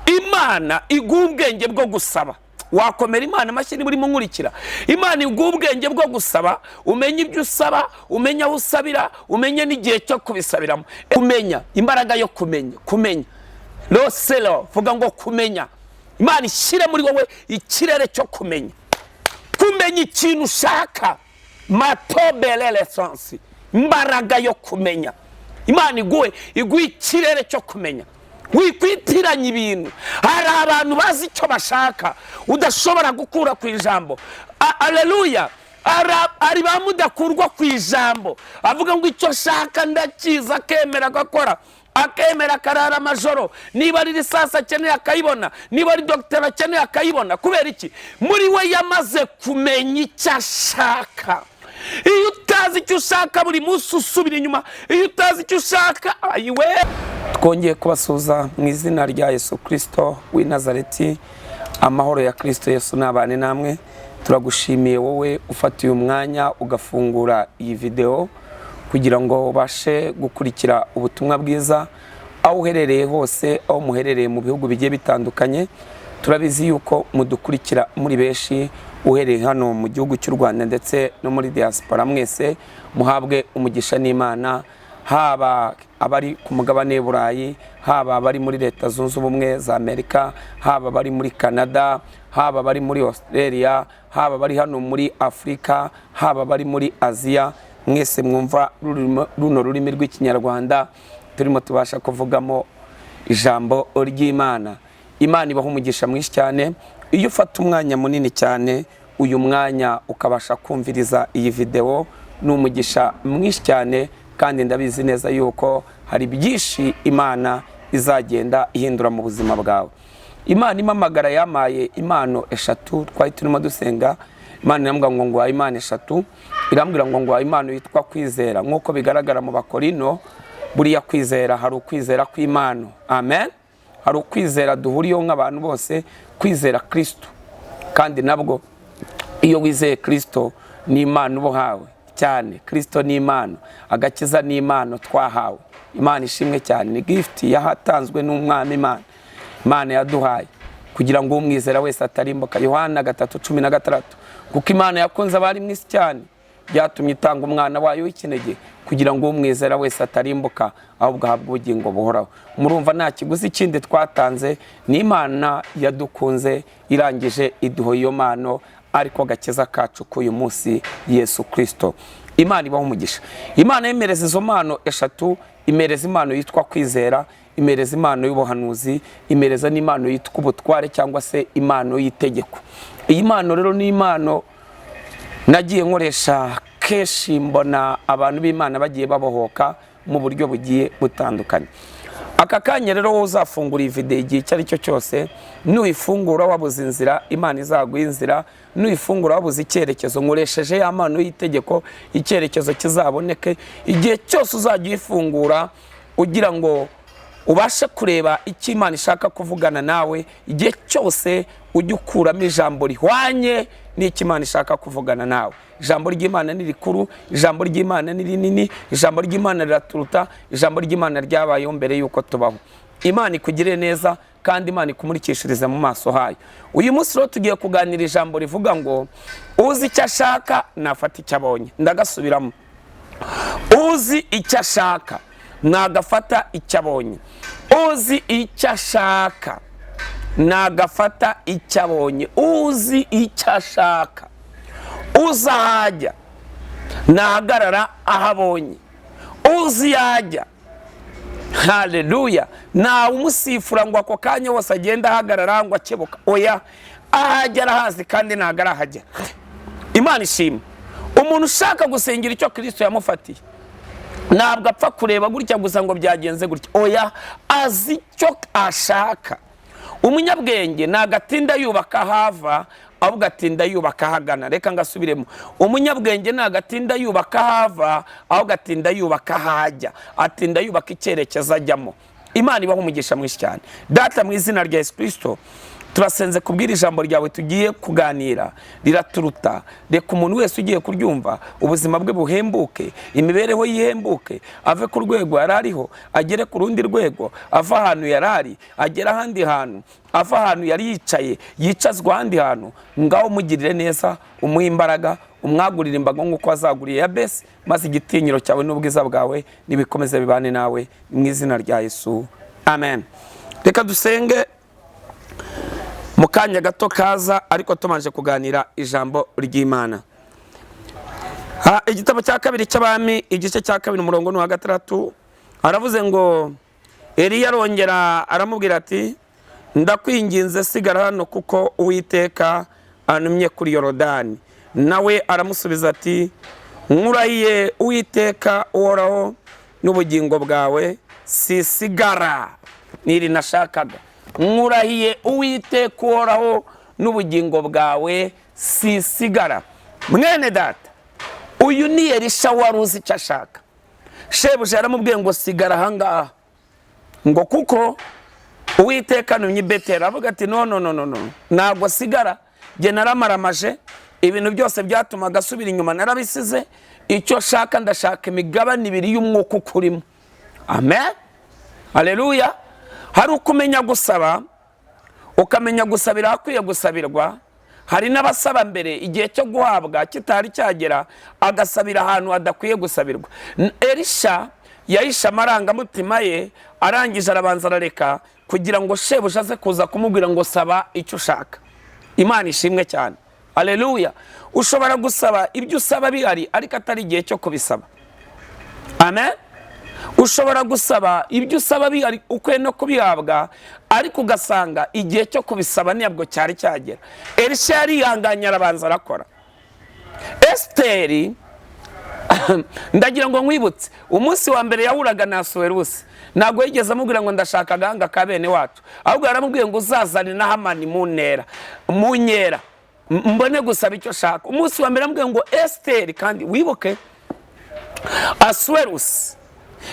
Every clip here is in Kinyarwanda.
Imana iguha ubwenge bwo gusaba. Wakomera Imana amashyi niba urimo nkurikira. Imana iguha ubwenge bwo gusaba, umenye ibyo usaba, umenye aho usabira, umenye n'igihe cyo kubisabiramo. Kumenya, imbaraga yo kumenya, kumenya rosero, vuga ngo kumenya. Imana ishyire muri wowe ikirere cyo kumenya, kumenya ikintu ushaka. Matoberere sansi, imbaraga yo kumenya. Imana iguhe ikirere cyo kumenya. Wikwitiranya ibintu. Hari abantu bazi icyo bashaka udashobora gukura ku ijambo. Aleluya! Hari ba mudakurwa ku ijambo, avuga ngo icyo ashaka ndakizi, akemera agakora, akemera akarara amajoro. Niba ari risasi akeneye akayibona, niba ari dogiteri akeneye akayibona. Kubera iki? Muri we yamaze kumenya icyo ashaka. Iyo utazi icyo ushaka, buri munsi usubira inyuma. Iyo utazi icyo ushaka, ayiwe! Twongeye kubasuhuza mu izina rya Yesu Kirisito w'i Nazareti. Amahoro ya Kirisito Yesu nabane namwe. Turagushimiye wowe ufata uyu mwanya ugafungura iyi videwo kugira ngo ubashe gukurikira ubutumwa bwiza aho uherereye hose, aho muherereye mu bihugu bigiye bitandukanye. Turabizi yuko mudukurikira muri benshi, uhereye hano mu gihugu cy'u Rwanda ndetse no muri diaspora. Mwese muhabwe umugisha n'Imana, haba abari ku mugabane w'i Burayi, haba abari muri Leta Zunze Ubumwe za Amerika, haba abari muri Canada, haba abari muri Australia, haba abari hano muri Afurika, haba abari muri Aziya. Mwese mwumva runo rurimi rw'Ikinyarwanda turimo tubasha kuvugamo ijambo ry'Imana, Imana ibaha umugisha mwinshi cyane. Iyo ufata umwanya munini cyane, uyu mwanya ukabasha kumviriza iyi videwo, ni umugisha mwinshi cyane, kandi ndabizi neza yuko hari byinshi Imana izagenda ihindura mu buzima bwawe. Imana impamagara yamaye impano eshatu. Twari turimo dusenga, Imana irambwira ngo nguhaye impano eshatu. Irambwira ngo nguhaye impano yitwa kwizera, nk'uko bigaragara mu Bakorino. Buriya kwizera, hari ukwizera kw'impano, amen. Hari ukwizera duhuriyeho nk'abantu bose, kwizera Kirisito. Kandi nabwo iyo wizeye Kirisito ni impano uba uhawe cyane. Kirisito ni impano, agakiza ni impano twahawe. Imana ishimwe cyane, ni gift yahatanzwe n'Umwami Imana, Imana yaduhaye kugira ngo umwizera wese atarimbuka. Yohana 3:16: kuko Imana yakunze abari mu isi cyane, byatumye itanga umwana wayo w'ikinege, kugira ngo umwizera wese atarimbuka, ahubwo ahabwe ubugingo buhoraho. Murumva nta kiguzi kindi twatanze, ni Imana yadukunze irangije iduha iyo mpano, ariko gakiza kacu k'uyu munsi, Yesu Kirisito. Imana ibaho umugisha. Imana yemereza izo mpano eshatu: imereza impano yitwa kwizera, imereza impano y'ubuhanuzi, imereza n'impano yitwa ubutware cyangwa se impano y'itegeko. Iyi mpano rero ni impano nagiye nkoresha kenshi, mbona abantu b'Imana bagiye babohoka mu buryo bugiye butandukanye. Aka kanya rero, wowe uzafungura iyi videwo igihe icyo ari cyo cyose, nuyifungura wabuze inzira, Imana izaguha inzira. Nuyifungura wabuze icyerekezo, nkoresheje ya mpano y'itegeko, icyerekezo kizaboneke. Igihe cyose uzajya uyifungura ugira ngo ubashe kureba icyo Imana ishaka kuvugana nawe, igihe cyose ujye ukuramo ijambo rihwanye n'icyo Imana ishaka kuvugana nawe. Ijambo ry'Imana ni rikuru, ijambo ry'Imana ni rinini, ijambo ry'Imana riraturuta, ijambo ry'Imana ryabayeho mbere y'uko tubaho. Imana ikugirire neza kandi Imana ikumurikishirize mu maso hayo. Uyu munsi rero tugiye kuganira ijambo rivuga ngo uzi icyo ashaka nafata icyo abonye. Ndagasubiramo: uzi icyo ashaka nagafata icyo abonye. Uzi icyo ashaka nagafata icyo abonye. Uzi icyo ashaka, uzi aho ajya, nahagarara aho abonye. Uzi iyo ajya, haleluya, ntawe umusifura ngo ako kanya wose agenda ahagarara ngo akebuka. Oya, aho ajya arahazi kandi ntabwo arahagera. Imana ishimwe. Umuntu ushaka gusengera icyo Kirisito yamufatiye ntabwo apfa kureba gutya gusa ngo byagenze gutya. Oya, azi icyo ashaka. Umunyabwenge ntabwo atinda yubaka aho ava, ahubwo atinda yubaka aho agana. Reka ngasubiremo: umunyabwenge ntabwo atinda yubaka aho ava, ahubwo atinda yubaka aho ajya, atinda yubaka icyerekezo ajyamo. Imana ibaho umugisha mwinshi cyane. Data, mu izina rya Yesu Kirisito, Turasenze kubwira ijambo ryawe tugiye kuganira riraturuta. Reka umuntu wese ugiye kuryumva ubuzima bwe buhembuke, imibereho yihembuke, ave ku rwego yari ariho agere ku rundi rwego, ave ahantu yari ari agere ahandi hantu, ave ahantu yari yicaye yicazwa ahandi hantu. Ngaho umugirire neza, umuhe imbaraga, umwagurire imbago nk'uko wazaguriye Yabesi, maze igitinyiro cyawe n'ubwiza bwawe nibikomeze bibane nawe mu izina rya Yesu, amen. Reka dusenge mu kanya gato kaza, ariko tumanje kuganira ijambo ry'Imana. Igitabo cya kabiri cy'Abami, igice cya 2, umurongo ni uwa 6. Aravuze ngo Eliya arongera aramubwira ati: "Ndakwinginze, sigara hano, kuko Uwiteka antumye kuri Yorodani." Nawe aramusubiza ati: "Nkurahiye Uwiteka uhoraho n'ubugingo bwawe, sisigara." Niri nashakaga. "Nkurahiye Uwiteka uhoraho n'ubugingo bwawe, sisigara." Mwene data, uyu ni Elisha wari uzi icyo ashaka. Shebuja yaramubwiye ngo: "Sigara ahangaha," ngo kuko Uwiteka antumye i Beteli. Aravuga ati: "No, no, no, no, no, ntabwo sigara. Jye naramaramaje, ibintu byose byatumaga asubira inyuma narabisize. Icyo nshaka, ndashaka imigabane ibiri y'umwuka ukurimo." Amen, aleluya. Hari uko umenya gusaba, ukamenya gusabira ahakwiye gusabirwa. Hari n'abasaba mbere igihe cyo guhabwa kitari cyagera, agasabira ahantu hadakwiye gusabirwa. Elisha yahishe amarangamutima ye, arangije arabanza arareka kugira ngo shebuja aze kuza kumubwira ngo: "Saba icyo ushaka." Imana ishimwe cyane, aleluya. Ushobora gusaba ibyo usaba bihari, ariko atari igihe cyo kubisaba. Amen. Ushobora gusaba ibyo usaba bihari, ukwiye no kubihabwa, ariko ugasanga igihe cyo kubisaba ntabwo cyari cyagera. Elisha yarihanganye, arabanza arakora. Esiteri, ndagira ngo nkwibutse, umunsi wa mbere yahuraga na Asuwerusi, ntabwo yigeze amubwira ngo: "Ndashaka agahanga ka bene wacu." Ahubwo yaramubwiye ngo: "Uzazane na Hamani mu ntera, mu nkera, mbone gusaba icyo shaka." Umunsi wa mbere aramubwiye ngo: "Esiteri." Kandi wibuke, Asuwerusi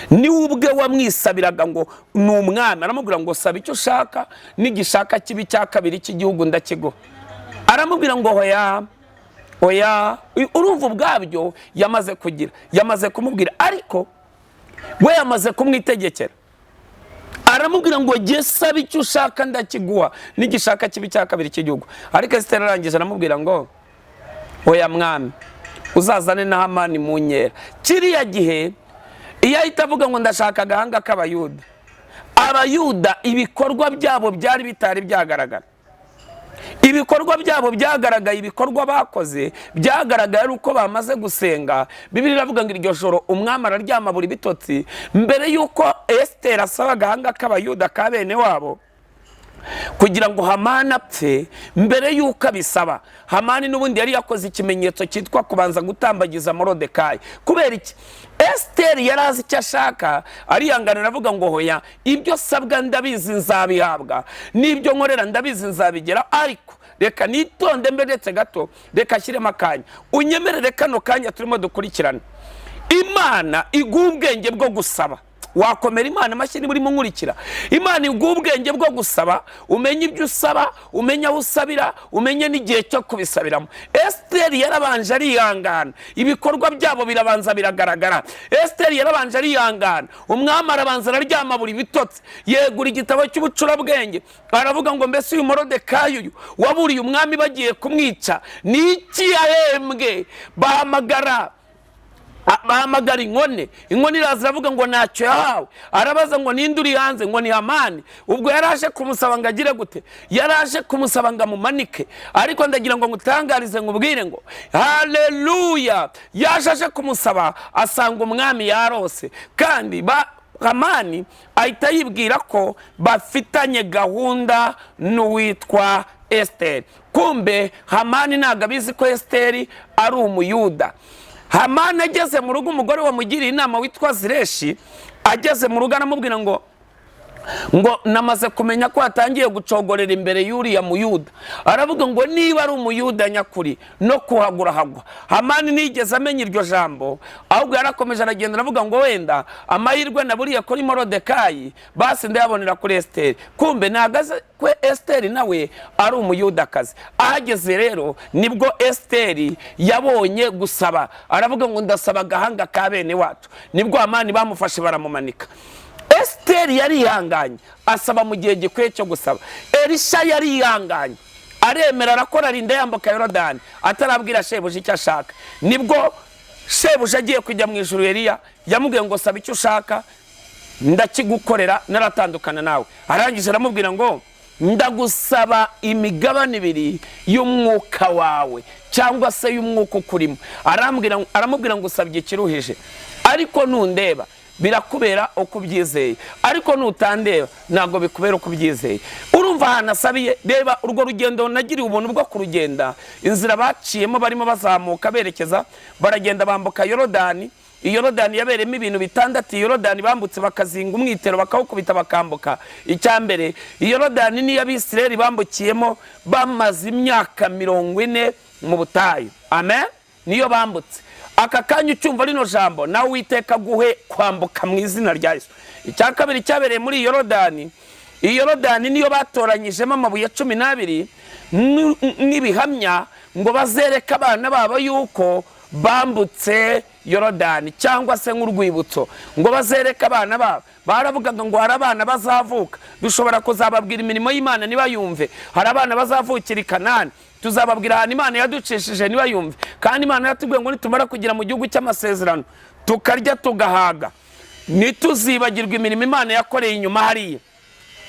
niwe ubwe wamwisabiraga ngo ni umwami. Aramubwira ngo: "Saba icyo ushaka, nigishaka kibi cya kabiri cy'igihugu ndakiguha." Aramubwira ngo: "Hoya, oya." Urumva ubwabyo yamaze kugira, yamaze kumubwira, ariko we yamaze kumwitegekera. Aramubwira ngo: "Jye saba icyo ushaka ndakiguha, nigishaka kibi cya kabiri cy'igihugu." Ariko Esiteri arangije aramubwira ngo: "Oya mwami, uzazane na Hamani mu nkera." Kiriya gihe iyo ahita avuga ngo: "Ndashaka agahanga k'Abayuda," Abayuda ibikorwa byabo byari bitari byagaragara. Ibikorwa byabo byagaragaye, ibikorwa bakoze byagaragaye ari uko bamaze gusenga. Bibiliya iravuga ngo iryo joro umwami araryama buri bitotsi mbere y'uko Esiteri asaba agahanga k'Abayuda ka bene wabo kugira ngo Hamani apfe. Mbere y'uko abisaba, Hamani n'ubundi yari yakoze ikimenyetso cyitwa kubanza gutambagiza Morodekayi. Kubera iki? Esiteri yari azi icyo ashaka, arihangana, aravuga ngo: "Hoya, ibyo sabwa ndabizi nzabihabwa, n'ibyo nkorera ndabizi nzabigera, ariko reka nitonde mbe ndetse gato, reka ashyiremo akanya." Unyemerere kano kanya turimo dukurikirana, Imana iguha ubwenge bwo gusaba. Wakomera Imana amashyi niba urimo nkurikira. Imana iguha ubwenge bwo gusaba, umenye ibyo usaba, umenye aho usabira, umenye n'igihe cyo kubisabiramo. Esiteri yarabanje arihangana, ibikorwa byabo birabanza biragaragara. Esiteri yarabanje arihangana, umwami arabanza araryama buri bitotsi, yegura igitabo cy'ubucurabwenge, aravuga ngo: "Mbese uyu Morodekayi, uyu waburiye umwami bagiye kumwica, ni iki yahembwe?" Bahamagara inkone. Inkone iraza, iravuga ngo ntacyo yahawe. Arabaza ngo: "Ninde uri hanze?" Ngo: "Ni Hamani." Ubwo yari aje kumusaba ngo agire gute? Yari aje kumusaba ngo amumanike. Ariko ndagira ngo ngutangarize, nkubwire ngo haleluya, yaje aje kumusaba asanga umwami yarose, kandi ba Hamani ahita yibwira ko bafitanye gahunda n'uwitwa Esiteri. Kumbe Hamani ntabwo abizi ko Esiteri ari Umuyuda. Hamani ageze mu rugo, umugore wamugiriye inama witwa Zireshi ageze mu rugo aramubwira ngo Ngo namaze kumenya ko atangiye gucogorera imbere y'uriya Muyuda. Aravuga ngo niba ari Umuyuda nyakuri, no kuhagura hagwa. Hamani nigeze amenya iryo jambo, ahubwo yarakomeje aragenda, aravuga ngo wenda amahirwe naburiye kuri Morodekayi, basi ndayabonera kuri Esiteri. Kumbe nahagaze ko Esiteri nawe ari Umuyudakazi. Ahageze rero nibwo Esiteri yabonye gusaba, aravuga ngo ndasaba agahanga ka bene wacu. Nibwo Hamani bamufashe baramumanika. Esiteri yarihanganye, asaba mu gihe gikwiye cyo gusaba. Elisha yarihanganye, aremera, arakora, arinda yambuka Yorodani atarabwira shebuja icyo ashaka. Nibwo shebuja agiye kujya mu ijuru, Eliya yamubwiye ngo saba icyo ushaka ndakigukorera, naratandukana nawe. Arangije aramubwira ngo ndagusaba imigabane ibiri y'umwuka wawe, cyangwa se y'umwuka ukurimo. Aramubwira ngo usabye ikiruhije, ariko nundeba birakubera uko ubyizeye, ariko nutandeba ntabwo bikubera uko ubyizeye. Urumva ahantu asabiye? Reba urwo rugendo nagiriye ubuntu bwo kurugenda, inzira baciyemo barimo bazamuka berekeza, baragenda bambuka Yorodani. Iyo Yorodani yabereyemo ibintu bitandatu. Iyo Yorodani bambutse bakazinga umwitero, bakawukubita, bakambuka. Icya mbere, iyo Yorodani niyo Abisirayeli bambukiyemo bamaze imyaka 40 mu butayu. Amen. Niyo bambutse. Aka kanya ucyumva rino jambo, nawe Uwiteka aguhe kwambuka mu izina rya Yesu. Icya kabiri cyabereye muri iyi Yorodani, iyi Yorodani niyo batoranyijemo amabuye 12 n'ibihamya ngo bazereke abana babo yuko bambutse Yorodani, cyangwa se nk'urwibutso ngo bazereke abana babo. Baravugaga ngo hari abana bazavuka, dushobora kuzababwira imirimo y'Imana ntibayumve. Hari abana bazavukira i Kanani, tuzababwira ahantu Imana yaducishije ntibayumve. Kandi Imana yatubwiye ngo nitumara kugera mu gihugu cy'amasezerano, tukarya tugahaga, ntituzibagirwe imirimo Imana yakoreye inyuma hariya.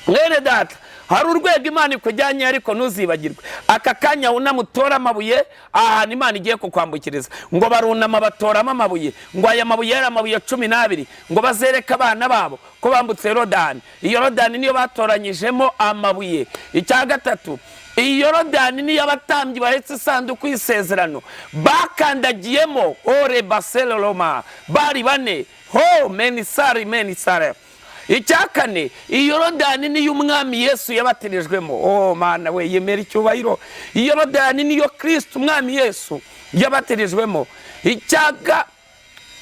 Mwene data, hari urwego Imana ikujyanye, ariko ntuzibagirwe. Aka kanya wunama utore amabuye ahantu Imana igiye kukwambukiriza. Ngo barunama batoramo amabuye, ngo aya mabuye yari amabuye 12, ngo bazereke abana babo ko bambutse Yorodani. Iyo Yorodani niyo batoranyijemo amabuye. Icya gatatu, iyi Yorodani niyo abatambyi bahetse isanduku y'isezerano bakandagiyemo, ore baseloroma, bari bane, ho menisari menisare. Icya kane, iyi Yorodani niyo Umwami Yesu yabatirijwemo. Oh Mana we, yemera icyubahiro. Iyi Yorodani niyo Kirisiti Umwami Yesu yabatirijwemo.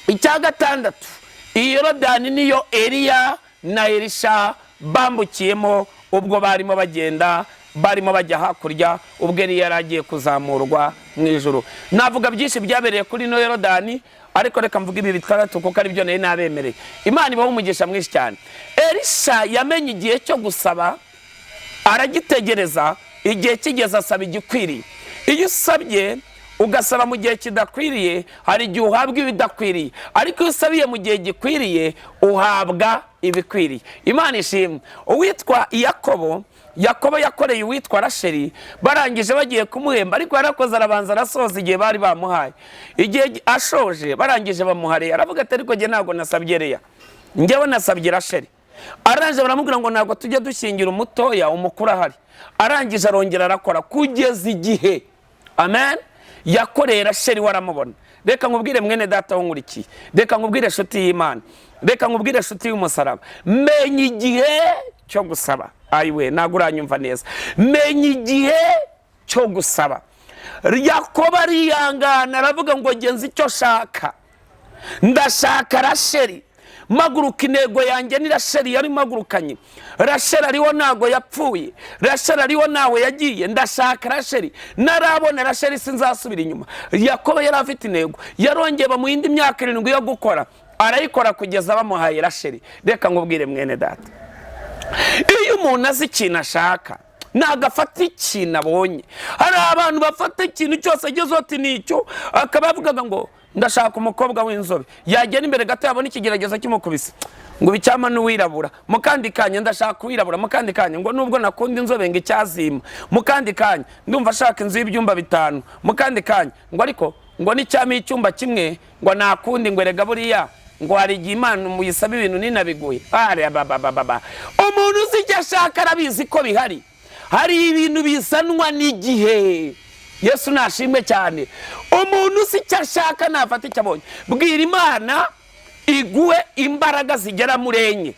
Icya gatandatu, iyi Yorodani niyo Eliya na Elisha bambukiyemo ubwo barimo bagenda, barimo bajya hakurya, ubwo Eliya yari agiye kuzamurwa mu ijuru. Navuga byinshi byabereye kuri ino Yorodani, ariko reka mvuge ibi bitandatu kuko aribyo nari nabemereye. Imana ibaho umugisha mwinshi cyane. Elisha yamenye igihe cyo gusaba, aragitegereza, igihe kigeze asaba igikwiriye. Iyo usabye, ugasaba mu gihe kidakwiriye, hari igihe uhabwa ibidakwiriye, ariko iyo usabiye mu gihe gikwiriye, uhabwa ibikwiriye. Imana ishimwe. Uwitwa Yakobo, Yakobo yakoreye uwitwa Rasheli, barangije bagiye kumuhemba, ariko yarakoze, arabanza arasoza igihe bari bamuhaye. Igihe ashoje, barangije bamuha Leya. Aravuga ati ariko njye ntabwo nasabye Leya, njyewe nasabye Rasheli. Arangije baramubwira ngo ntabwo tujya dushyingira umutoya umukuru ahari. Arangije arongera arakora kugeza igihe, amen, yakoreye Rasheli waramubona. Reka nkubwire mwene data wunkurikiye, reka nkubwire inshuti y'Imana, reka nkubwire inshuti y'umusaraba, menya igihe cyo gusaba. Ayiwe, ntabwo uranyumva neza. Menya igihe cyo gusaba. Yakobo arihangana, aravuga ngo genza icyo shaka, ndashaka Rasheli. Maguruka, intego yanjye ni Rasheli. Yari magurukanye Rasheli, ariho, ntabwo yapfuye. Rasheli ariho, ntawe yagiye. Ndashaka Rasheli, narabona Rasheli sinzasubira inyuma. Yakobo yari afite intego. Yarongeye bamuha indi myaka 7 yo gukora, arayikora kugeza bamuhaye Rasheli. Reka nkubwire mwene data, iyo umuntu azi ikintu ashaka, ntabwo afata ikintu abonye. Hari abantu bafata ikintu cyose agezeho ati nicyo, akaba yavugaga ngo ndashaka umukobwa w'inzobe, yagera imbere gato yabona ikigeragezo kimukubise ngo icyama n'uwirabura. Mu kandi kanya ndashaka uwirabura, mu kandi kanya ngo nubwo nakunda inzobe ngo icyazima, mu kandi kanya ndumva ashaka inzu y'ibyumba 5, mu kandi kanya ngo ariko ngo n'icyama y'icyumba kimwe ngo nakundi, ngo erega buriya ngo hari igihe Imana muyisaba ibintu ninabiguye. Umuntu uzi icyo ashaka arabizi ko bihari. Hari ibintu bizanwa n'igihe. Yesu nashimwe cyane. Umuntu uzi icyo ashaka nafata icyo abonye. Bwira Imana iguhe imbaraga zigera muri enye.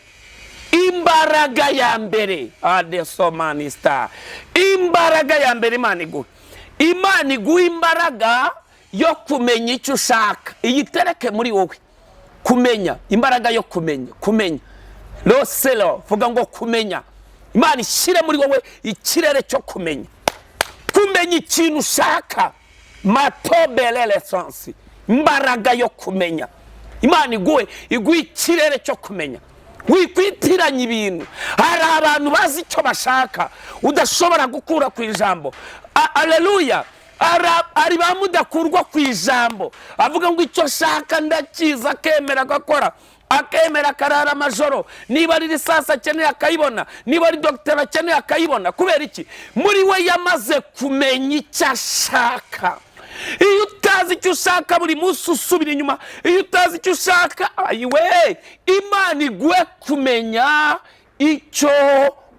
Imbaraga ya mbere, adesomanisita, imbaraga ya mbere Imana iguha, Imana iguha imbaraga yo kumenya icyo ushaka. Iyitereke muri wowe, kumenya, imbaraga yo kumenya, kumenya rosero, vuga ngo kumenya. Imana ishyire muri wowe ikirere cyo kumenya, kumenya ikintu ushaka. Matobeleresansi, imbaraga yo kumenya. Imana iguhe, iguhe ikirere cyo kumenya. Wikwitiranya ibintu. Hari abantu bazi icyo bashaka udashobora gukura ku ijambo. Aleluya! Ari ba mudakurwa ku ijambo, avuga ngo icyo shaka ndakiza, akemera agakora, akemera akarara amajoro. Niba ari risasi akeneye akayibona, niba ari dogiteri akeneye akayibona. Kubera iki? Muri we yamaze kumenya icyo ashaka. Iyo utazi icyo ushaka, buri munsi usubira inyuma. Iyo utazi icyo ushaka, ayiwe, Imana iguhe kumenya icyo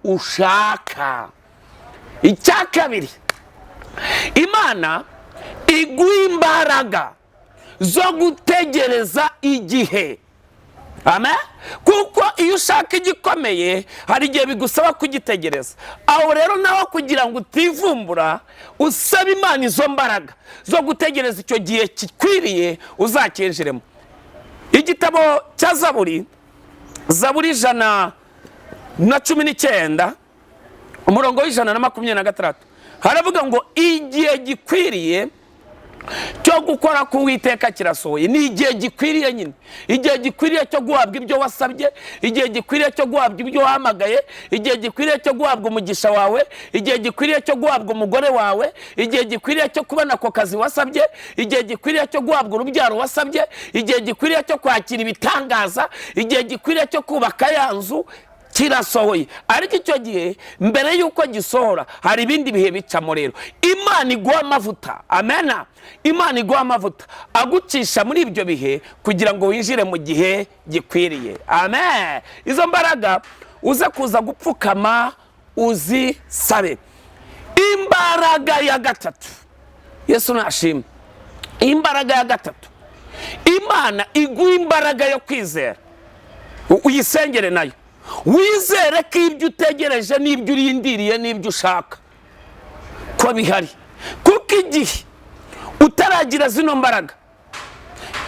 ushaka. Icya kabiri, Imana iguha imbaraga zo gutegereza igihe. Amen. Kuko iyo ushaka igikomeye, hari igihe bigusaba kugitegereza. Aho rero naho, kugira ngo utivumbura, usaba Imana izo mbaraga zo gutegereza icyo gihe gikwiriye uzakinjiremo. Igitabo cya Zaburi, Zaburi 119, umurongo w'126, haravuga ngo igihe gikwiriye cyo gukora ku Uwiteka kirasohoye. Ni igihe gikwiriye nyine, igihe gikwiriye cyo guhabwa ibyo wasabye, igihe gikwiriye cyo guhabwa ibyo wahamagaye, igihe gikwiriye cyo guhabwa umugisha wawe, igihe gikwiriye cyo guhabwa umugore wawe, igihe gikwiriye cyo kubona ako kazi wasabye, igihe gikwiriye cyo guhabwa urubyaro wasabye, igihe gikwiriye cyo kwakira ibitangaza, igihe gikwiriye cyo kubaka ya nzu kirasohoye. Ariko icyo gihe, mbere y'uko gisohora, hari ibindi bihe bicamo. Rero Imana iguha amavuta, amena. Imana iguha amavuta agucisha muri ibyo bihe kugira ngo winjire mu gihe gikwiriye. Amen. Izo mbaraga uze kuza gupfukama uzisabe. Imbaraga ya gatatu, Yesu nashimwe. Imbaraga ya gatatu, Imana iguha imbaraga yo kwizera. Uyisengere nayo, wizere ko ibyo utegereje n'ibyo urindiriye n'ibyo ushaka ko bihari. Kuko igihe utaragira zino mbaraga,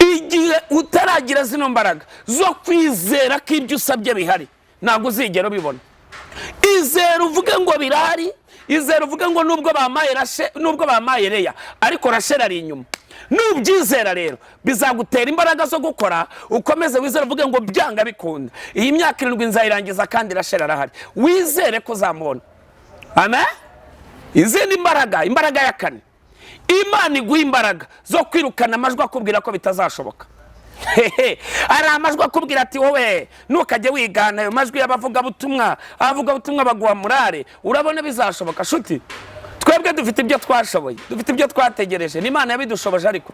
igihe utaragira zino mbaraga zo kwizera ko ibyo usabye bihari, ntabwo uzigera ubibona. Izere uvuge ngo birahari. Izere uvuge ngo nubwo bamaye rashe, nubwo bamaye Reya, ariko Rasheli ari inyuma. Nubyizera rero, bizagutera imbaraga zo gukora. Ukomeze wizere, uvuge ngo byanga bikunda iyi myaka 7 nzayirangiza, kandi Rasheli arahari. Wizere ko uzamubona. Amen. Izindi mbaraga, imbaraga ya kane, Imana iguha imbaraga zo kwirukana amajwi akubwira ko bitazashoboka. Hehe, hari amajwi akubwira ati wowe ntukajye wigana ayo majwi y'abavugabutumwa, abavugabutumwa baguha murare, urabona bizashoboka? Shuti, twebwe dufite ibyo twashoboye, dufite ibyo twategereje, ni Imana yabidushoboje. Ariko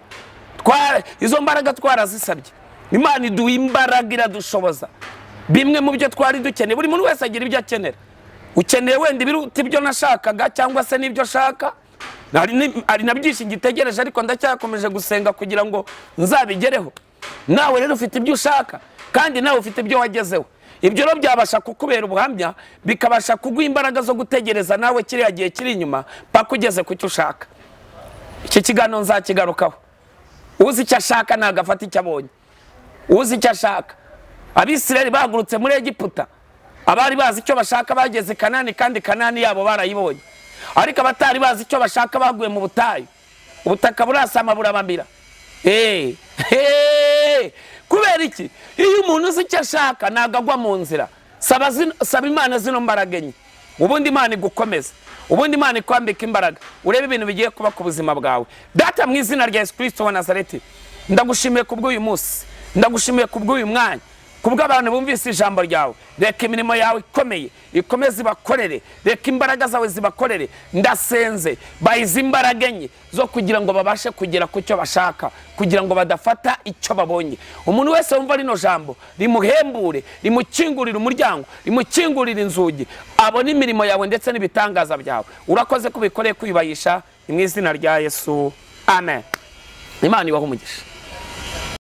izo mbaraga twarazisabye, Imana iduha imbaraga, iradushoboza bimwe mu byo twari dukeneye. Buri muntu wese agira ibyo akenera. Ukeneye wenda ibiruta ibyo nashakaga cyangwa se n'ibyo nshaka. Hari na byinshi ngitegereje, ariko ndacyakomeje gusenga kugira ngo nzabigereho. Nawe rero ufite ibyo ushaka, kandi nawe ufite ibyo wagezeho. Ibyo rero byabasha kukubera ubuhamya, bikabasha kuguha imbaraga zo gutegereza nawe kiriya gihe kiri inyuma paka ugeze ku cyo ushaka. Iki kiganiro nzakigarukaho. Uzi icyo ashaka ntabwo afata icyo abonye. Uzi icyo ashaka. Abisirayeli bahagurutse muri Egiputa, abari bazi icyo bashaka bageze Kanani, kandi Kanani yabo barayibonye. Ariko abatari bazi icyo bashaka baguye mu butayu, ubutaka burasama burabamira. Kubera iki? Iyo umuntu uzi icyo ashaka ntabwo agwa mu nzira. Saba Imana zino mbaraga enye, ubundi Imana igukomeza, ubundi Imana ikwambika imbaraga, urebe ibintu bigiye kuba ku buzima bwawe. Data, mu izina rya Yesu Kristo wa Nazareti, ndagushimiye kubw'uyu munsi, ndagushimiye kubw'uyu mwanya, kubw'abantu bumvise ijambo ryawe. Reka imirimo yawe ikomeye ikomeze ibakorere, reka imbaraga zawe zibakorere. Ndasenze, bahize imbaraga enye zo kugira ngo babashe kugera ku cyo bashaka, kugira ngo badafata icyo babonye. Umuntu wese wumva rino jambo rimuhembure, rimukingurire umuryango, rimukingurire inzugi, abone imirimo yawe ndetse n'ibitangaza byawe. Urakoze ko ubikoreye kwiyubahisha, ni mu izina rya Yesu, amen. Imana ibahe umugisha.